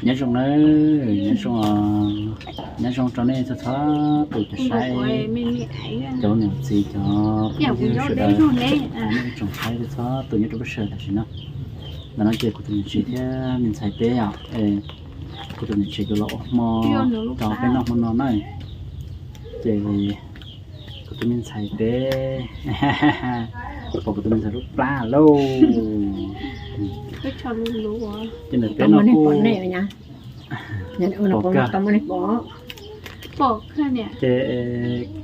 Nyob zoo nawb, nyob zoo, nyob zoo rau nej txhua txhua tus cov saib, cov niam txiv, cov phooj ywg sawv daws, nej tsoom saib txhua txhua tus nyob rau peb sawv tam sim no. Ntawm no ces kuv tus niam tsev thiab me ntxhais peb yom, kuv tus niam tsev yuav los ua hmo rau peb noj hmo no na. Ces kuv tus me ntxhais peb, pom kuv tus me ntxhais lub plab lauj. Ces ntawm peb no kuj pom kawg. Ces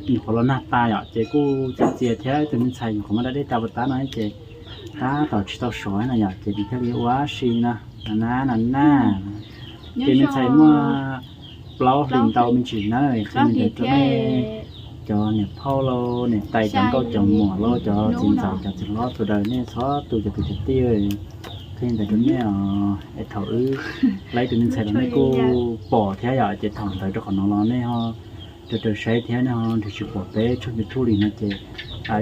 nyuam qhuav los nag tas yom, ces kuj txias txias thiab ib tug me ntxhais nyuam qhuav muab da dej tas puas tab no ces tab tom tsis tau sov no yom, ces nws thiaj li ua si no, na na na. Ces me ntxhais muaj plaub hlis ntau me ntsis na, qhia li ntawd rau nej cov niam phauj lauj, niam tais, cov nkauj cov muam lauj, cov txiv ntxawm cov txiv hlob sawv daws nej txhua tus cov kwv cov tij, qhia li ntawd rau nej os. Es thaum wb laib tus me ntxhais los nej kuj pom thiab yom, ces thaum ntawd rau qhov no los nej ho raws raws saib thiab nej ho nrhiav tsis pom peb tshooj YouTube li no ces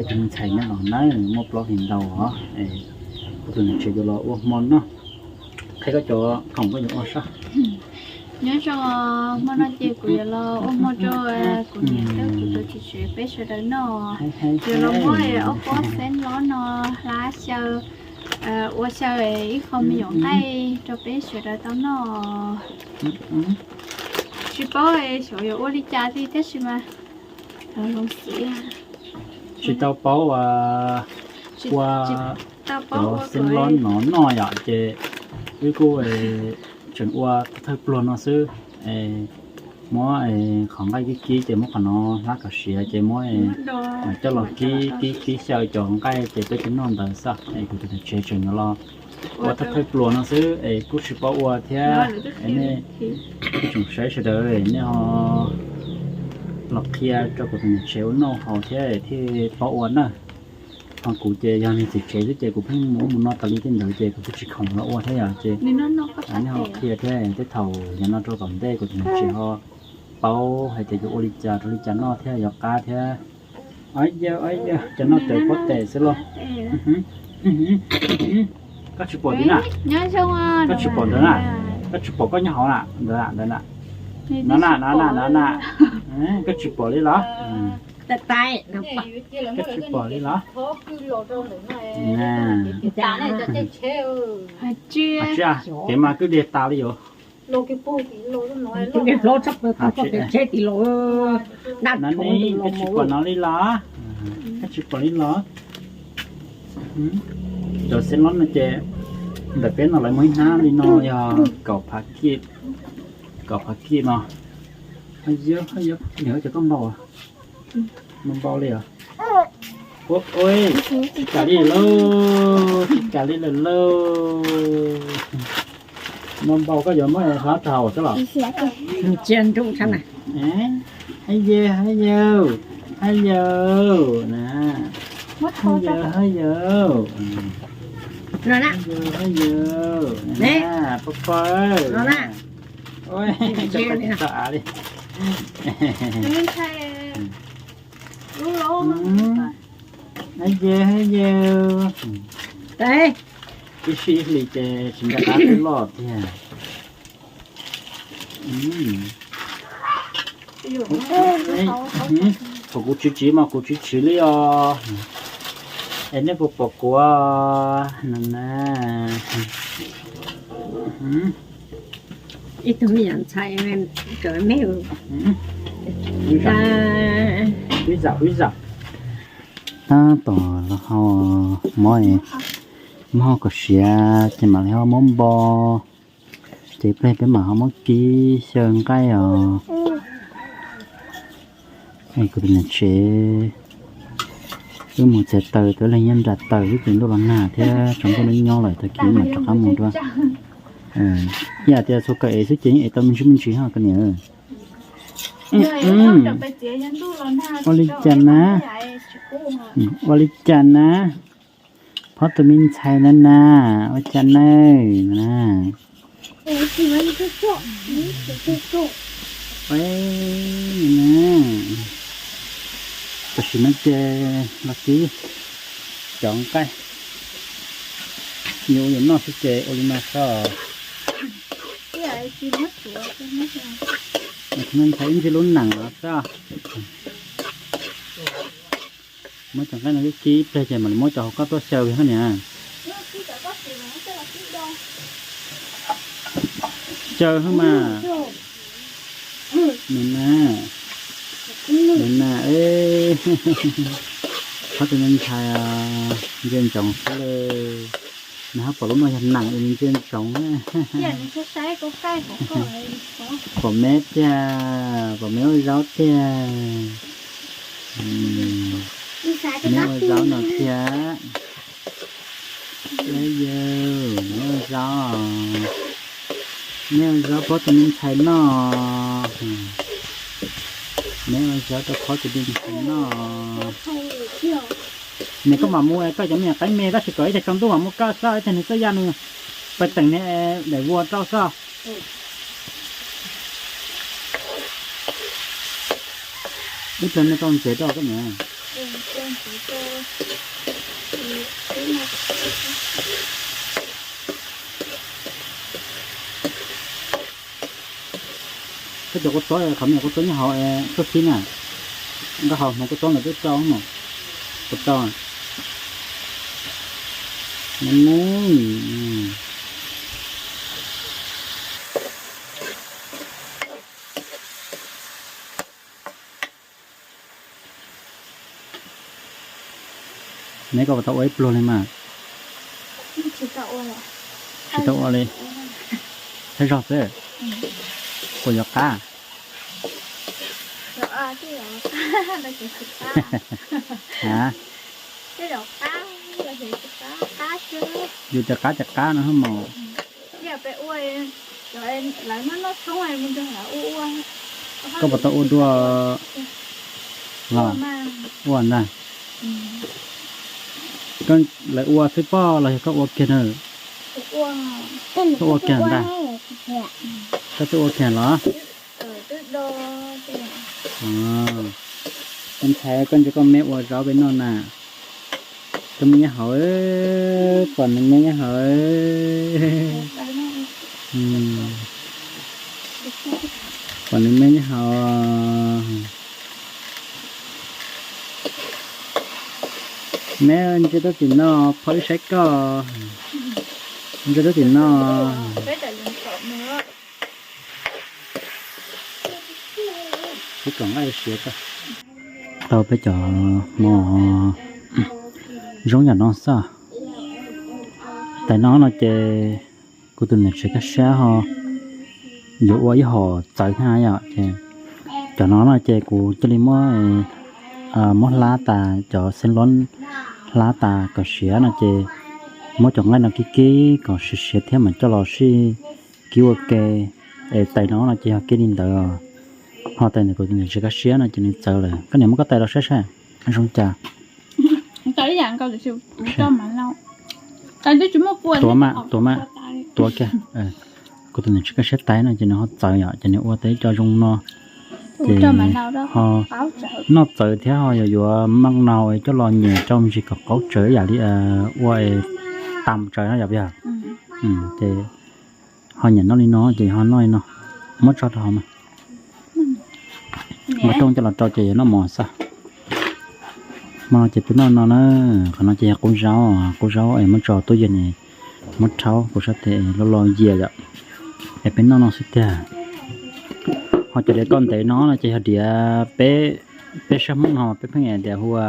ib tug me ntxhais nyob los na, muaj plaub hlis ntau os. Kuv tus niam tsev yuav los ua hmo noj, qhia koj cov khoom koj yuav ua soj. Nyob zoo, hmo no ces kuv yuav los ua hmo rau kuv niam thiab kuv tus txiv tsev peb sawv daws noj. Yuav los muab ob pob xeeb lob no hlab xyaw, ua xyaw ib qho me nyuam nqaij rau peb sawv daws tau noj. Tsis paub xyov yuav ua li cas li tab sis mas tsis tau paub ua cov xeeb lob no noj yom, ces wb kuj tseem ua thawj pluag no xwb. Muab qhov nqaij kib kib ces muab qhov no hlab kom siav ces muab coj los kib kib kib xyaw cov nqaij ces peb coj noj ntawd xwb. Es kuv tus niam tsev tseem yuav los ua thawj thawj pluag no xwb es kuj tsis paub ua thiab. Es nej ib tsoom saib sawv daws nej ho los qhia rau kuv tus niam tsev ua noj haus thiab thiaj paub ua na. Ho kuv ces yog niag txiv tsev xwb ces kuv pheej mus ub mus no tas li tej ntawd ces kuv kuj tsis khoom los ua thiab yom, ces nej ho qhia thiab tej thaum yav no rau tom ntej kuv tus niam tsev ho paub hais tias yuav ua li cas rau li cas noj thiab yuav qab thiab. Yawg, yawg, cov no raws pob tes xwb los. Koj tsis pom li na, koj tsis pom ntawd na, koj tsis pom koj nyob hauv na, ntawd na, ntawd na, no na, no na, no na, koj tsis pom li los? Koj tsis pom li los? Tsis, kev mas kwj diag tas li yuav. Koj tsis pom no li los? Koj tsis pom li los? Cov xeeb lob no ces ntawm peb no lawv muaj ib hnab li no yog kaum phav kij, kaum phav kij no. Yog cov koj npau, npau li os. Tsis kam li lawm lauj, tsis kam li lawm lauj. Npau npau koj yuav muab hlab rau hauv xwb los? Haj yawg, haj yawg, haj yawg na, haj yawg, haj yawg, haj yawg, haj yawg, pab pawg, tso av li. Haj yawg, haj yawg, ib sij ib hlis ces tsis nco qab twb loj tiag. Thaum kuv tsis tsiv mas kuv tsis tsiv li os. Es nej puas pom kuv no na? Ib tug me nyuam ntxhais, ib zam, ib zam. Tab tom los hau mob, mob hau kom siav ces mam li ho muab npau. Ces pliag peb mam ho muab kib xyaw nqaij os. Kuv tus niam tsev wb mus txiav taws, twb leeg nyob nram taws, wb tus ntuj los nag thiab tsaus ntuj nyob lawm, tag kis mam rov qab mus dua. Ib yam tias txhua kaw ev xwb ces yeej ev tau me ntsis me ntsis ho koj niam. Ua li cas na? Ua li cas na? Phob tus me ntxhais na na, ua cas nawb na? Tam sim no ces los kib cov nqaij. Yuav ua yam noj xwb ces ua li no xwb. Ib ntsis lub nees no xwb. Muab cov nqaij no kib kib ib pliag ces mam li muab cov hauv koj tuaj xyaw koj niam. Xyaw hwb mas. Nws na, nws na, phab tus me ntxhais ntsia ntsoov xwb lawm. Nws hab pom lub no yog nees es nws ntsia ntsoov. Pom me tiag, pom me ua zaub tiag. Me ua zaub no tiag. Yawg, me ua zaub, me ua zaub pab tus me ntxhais noj. Me ua zaub rau pab tus me ntxhais noj. Nws koj mam mus koj cov me nyuam qaib me tab sis kom ib tag tsaus ntuj mam mus koj xwb, ib tag nws txoj ya nws pais teem nws daim vuag rau xwb. Ib pliag nej tau ntsev rau koj niam. Koj cov kua txob, qhov me nyuam kua txob nyob hauv tuaj xib na. Nkauj hauv hmoov kua txob ntawd twb rau no. Kua rau. Neb koj puas tau ua ib pluag li mas? Tsis tau ua li. Saib zog xwb. Puas yuav qab? A, yus tias qab ces qab no hab mos. Koj puas tau ua dua los? Ua ntag. Koj lawv ua xwb pob los yog koj ua kiag na? Koj ua kiag ntag. Koj twb ua kiag los? Ntxhais, koj ntsia koj me ua zaub peb noj na. Koj me nyob hauv, pom nws me nyob hauv. Pom nws me nyob hauv. Me ntsia tau tim no, phob wb saib koj. Ntsia tau tim no. Tau peb cov hmo zoo yam no xwb. Tais no no ces kuv tus niam tsev kaj siab ho yuav ua ib hom txawv thiab yom, ces cov no no ces kuv cia li muab, muab hlab tas, cov xeev lob hlab tas kom siav no ces muab cov nqaij no kib kib kom siav siav thiab mam coj los sib kib ua ke. Es tais no no ces yog kib li ntawd, ho tais ntawm kuv tus niam tsev kaj siab no ces nws txawv lawm. Koj niam muab koj tais los saib saib zoo cas. Tuav mas, tuav mas, tuav kiag. Kuv tus niam tsev kaj siab tais no ces nws ho txawv yom, ces nws ua tau ib co zoo no. Ces ho noj txawv thiab ho yuav yuav maj nau coj los nyem rau me ntsis kom qaub tsawv yam li ua tam tsawv no yom. Ces ho nyem noj li no ces ho noj li no, muab tso rau hauv mas. Nqa rooj coj los rau ces yuav noj mov xwb. Hmo no ces peb noj no na, qhov no ces yog qub zaub, qub zaub es muab tso tub yag ne, muab rhaub kuv sab tes loj loj yias yom, es peb noj no xwb tiag. Ho cov diav koj ntev no no ces yog diav peb, peb sab Hmoob no peb pheej diav hu ua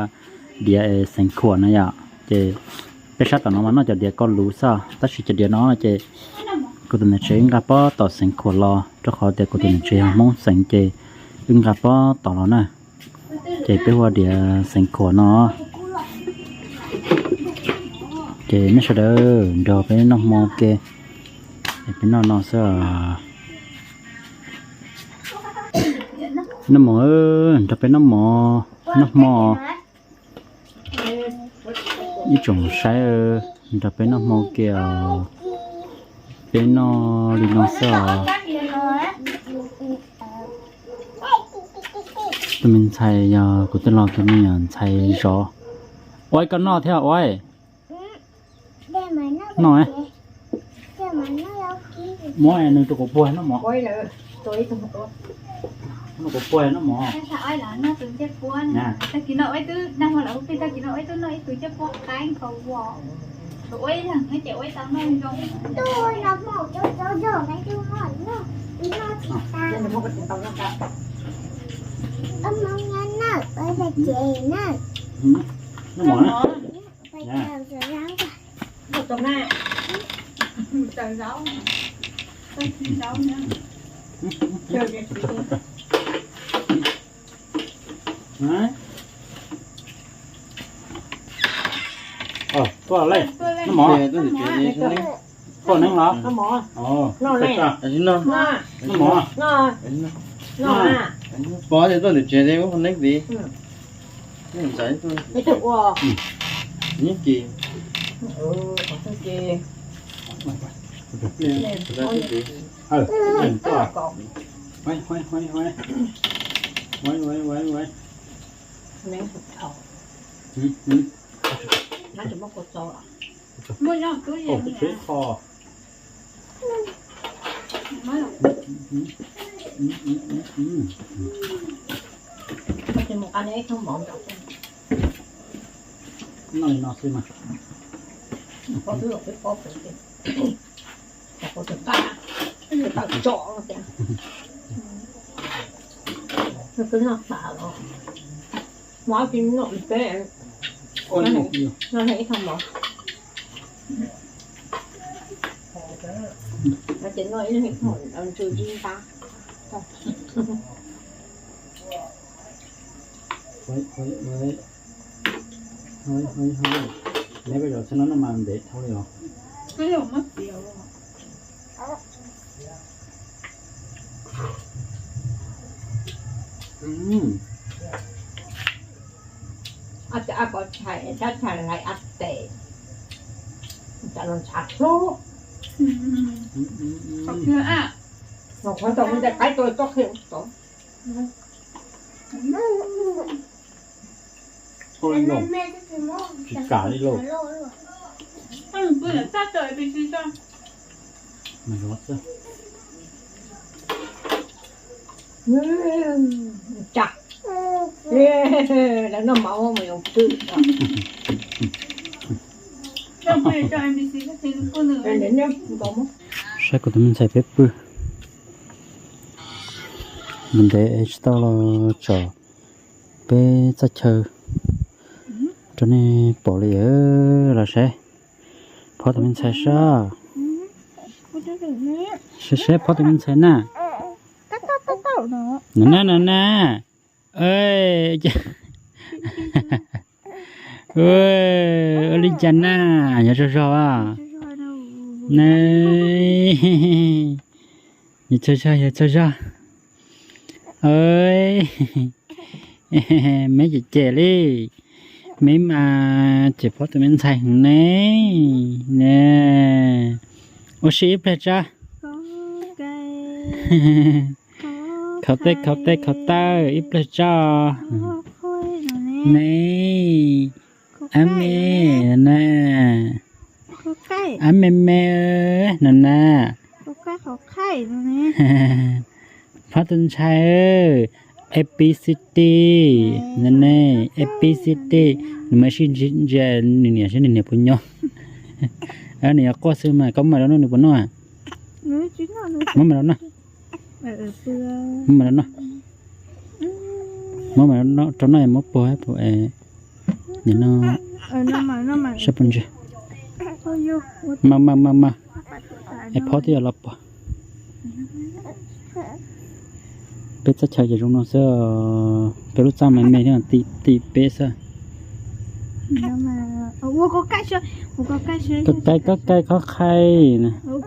diav xeev khuam na yom, ces peb sab tom no mas noj cov diav koj luv xwb, tab sis cov diav no no ces kuv tus niam tsev wb nqa pob tom xeev khuam los, rau qhov tias kuv tus niam tsev yog Hmoob xeev ces wb nqa pob tom los na. Ces peb hu ua diav xeev khuam no. Ces nej sawv daws nrog peb noj hmo ke, peb noj no xwb. Noj mov, nrog peb noj mov, noj hmo. Ib tsoom saib, nrog peb noj hmo ke os. Peb noj li no xwb os. Tus me ntxhais yog kuv tus los tus me nyuam ntxhais zov. Ua ib koj noj thiab ua. No, muab nws rau kuv puag no mov. Nws kuv puag no mov. Tag kis no ib tug nag hmo lawm hu plig, tag kis no ib tug noj ib tug caj puab qaib nkaus ua. Ua ib leeg no ces ua ib tau noj zoo. Tuaj lej, noj mov. Tuaj neeb los? Noj mov. Pov tias tuaj ntawm tsev, ua neeb tid. Ntxaiv tuaj. Nyob kis. Noj li no xwb mas. Neb koj cov xwb no no mas ntev dhau li os. Ab, cov ab kos tshais, sab tshais laiv ab tes, cas los ntshav hlub. Los qhov tau mus tais qaib tuaj toj qhia tod. Tsis kam li lauj. Mas no xwb. Cas lawv noj mov mus yoov twm. Saib kuv tus me ntxhais peb pw. Ntev ntev tsis tau los tsom peb txoj chaw rau nej pom li. Los saib Phob tus me ntxhais saib, saib saib Phob tus me ntxhais na. Na na na na. Ua li cas na, yog tsaug zog a? Yog tsaug zog, yog tsaug zog. Meb cem cem li, meb mas cem Phob tus me ntxhais heev ne. Ua si ib pliag tsab. Khau tej khau tej khau taw ib pliag tsab. Ne, ab me na, ab me me no na. Phob tus ntxhais, A B C D no ne, A B C D. Nws mas sib ntsia nws niam saib nws niam puas nyob. Nws yuav quaj xwb mas koj muab mas rau noj nws puas noj? Muab mas rau noj. Muab mas rau noj. Muab mas rau noj, muab puag puag es nim no saib puas ntsia. Mas mas mas mas, es Phob twb yuav los puag. Peb txoj chaw ces zoo no xwb, peb lub txaj me me thiab, ti peb xwb. Koj kaij koj kaij koj khaij na. Lub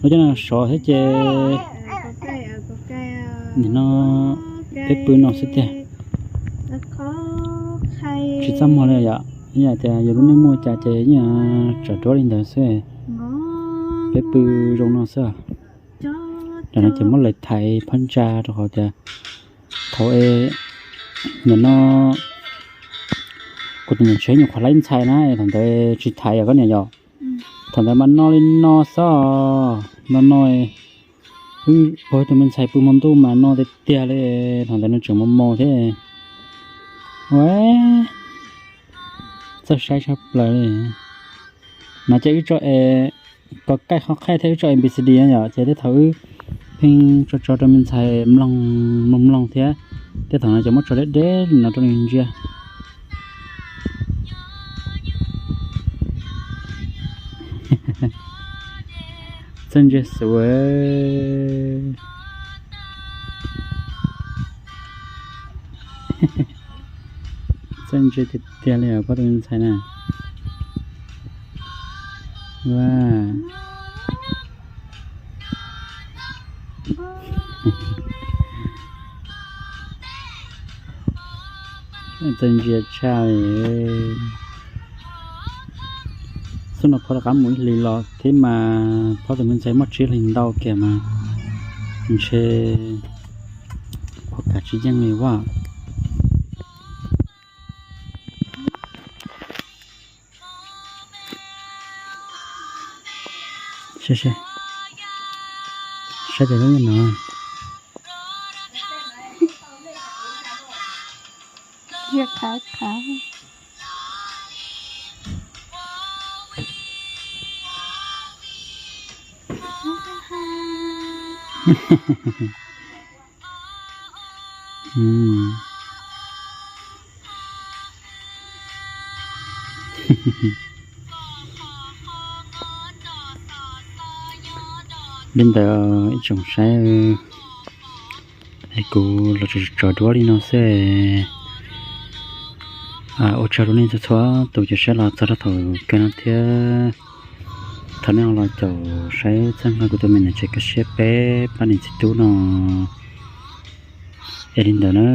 coj no sov thiab ces nim no peb pw no xwb tiag. Tsis txaj muag li yom, ib yam tias yog lub neej muaj cas ces yeej tsam duab li ntawd xwb. Peb pw zoo no xwb. Tam no ces muab lawv thaiv phab ntsa rau qhov tias thaum nim no kuv tus niam tsev nyuam qhuav laib ntxhais na, thaum ntawd tsis thaiv os koj niam yom. Thaum ntawd mas no li no xwb, no no, wb ua tus me ntxhais pw hmo ntuj mas no tiag tiag li, thaum ntawd nws tseem mos mos thiab. Ua, txawj saib tshaj plaws li. No ces wb tso es, kov kaij qhov qhaij thiab wb tso A B C D no yom, ces tej thaum wb pheej tso tso rau me ntxhais mloog mloog mloog thiab, tej thaum no ces muab tso deb deb li no rau nws ntsia. Txawj ntsia xwb. Txawj ntsia tiag tiag li os pab tus me ntxhais na. Ua, txawj ntsia tshaj li. Xub no phob rov qab mus ib hlis los thiab mas phob tus me ntxhais muaj tsib hlis ntau kiag mas ntshe phob kav tsis yeej li vaj. Saib, saib cov lub no. Qhav qhav. Li ntawd ib tsoom saib, es kuv los tso duab li no xwb. Ua tsaug rau nej txhua txhua tus cov saib los txog rau thaum kawg no thiab. Thov nej ho los caum saib txhawb nqa kuv tus me niam tsev kaj siab peb pab niam txiv tub no. Es li ntawd na.